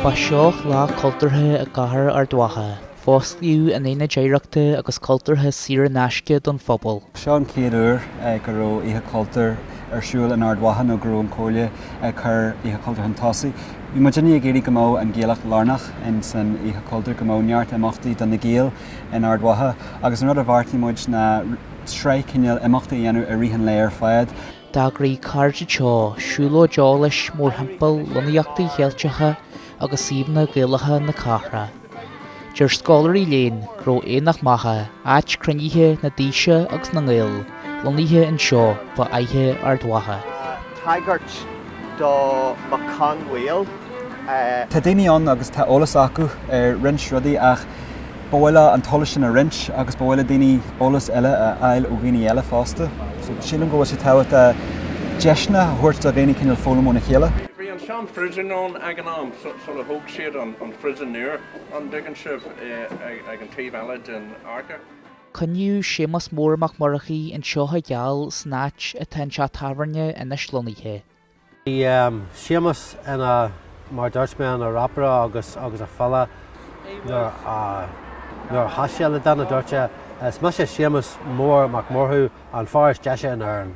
Ba seo lá cultúrtha i gcathair Ard Mhacha. Fosclaíodh an Aonad Oidhreachta agus Cultúrtha saor in aisce don phobal. Seo an chéad uair go raibh Oíche Chultúir ar siúl in Ard Mhacha nó go raibh an Chomhairle ag cur Oíche Chultúir chun tosaigh. Bhí muidinne ag iarraidh go mbeadh an Ghaeilge lárnach in san Oíche Chultúir, go mbeadh neart imeachtaí do na Gaeil in Ard Mhacha agus an rud a bheartaigh muid ná sraith cineál imeachtaí a dhéanamh i rith an lae ar fad. D'eagraigh Cairde Teo siúlóid eolais mórthimpeall lonnaíochtaí Cheilteacha agus suíomhanna Gaelacha na cathrach. Deir scoláirí léinn go raibh Aonach Macha, áit cruinnithe na Déise agus na nGael, lonnaithe anseo fá Fhaiche Ard Mhacha. Tagairt do Mac Conmhaoil. Tá daoine ann agus tá eolas acu ar roinnt rudaí ach ba mhaith leo an t-eolas sin a roinnt agus ba mhaith le daoine eolas eile a fháil ó dhaoine eile fosta. So sílim go bhfuil sé tábhachtach deiseanna a thabhairt do dhaoine cineál foghlaim óna chéile. Bhí an sean phriosún ann ag an am sula thóg siad an phriosún nua, an dtuigeann sibh, ag an taobh eile den Fháirche. Coinníodh Séamas Mór Mac Murchaidh anseo i gceal san áit atá an teach tábhairne anois lonnaithe. Bhí Séamas ina, mar a dúirt mé, ina rapaire agus agus a file. Nuair a nuair a chas sé le duine dúirt sé, Is mise Séamas Mór Mac Murchú, an fear is deise in Éirinn.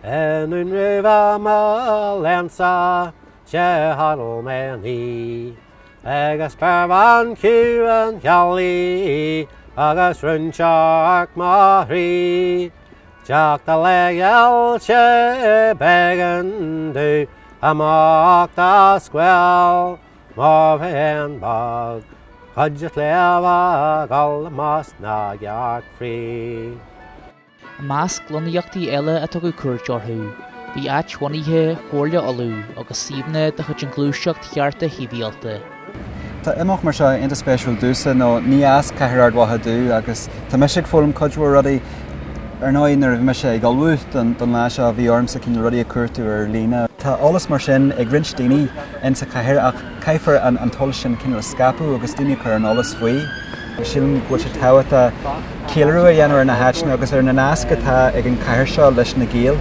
I nDún Rua mo léansa, de chodail mé an oíche, Agus spéirbhean chiúin ghealaí agus rúnsearc mo chroí. Teacht a leighealse b'éigean domh imeacht as scoil mar bhí an bog chuid de chléibh a dhul i measc na gcearc fraoigh. I measc lonnaíochtaí eile a tugadh cuairt orthu, bhí áit bhunaithe Chomhairle Uladh agus suíomhanna de chuid an Ghluaiseacht Chearta Shibhialta. Tá imeacht mar seo iontach spéisiúil domhsa nó ní as Cathair Ard Mhacha domh agus tá mise ag foghlaim cuid mhór rudaí. Ar ndóigh nuair a bhí mise ag ullmhú don lá seo bhí ormsa cineál rudaí a chuartú ar líne. Tá eolas mar sin ag roinnt daoine in sa chathair ach caithfear an t-eolas sin cineál a scaipeadh agus daoine a chur ar an eolas faoi. Sílim go bhfuil sé tábhachtach ceiliúradh a dhéanamh ar na háiteanna agus ar na naisc atá ag an chathair seo leis na Gaeil.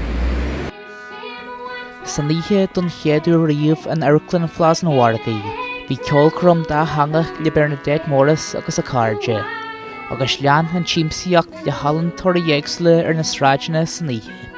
San oíche don chéad uair riamh in Amharclann Phlaza an Mhargaidh, bhí ceolchoirm dátheangach le Bernadette Morris agus a cairde, agus lean an tsiamsaíocht le healaíontóirí éagsúla ar na sráideanna san oíche.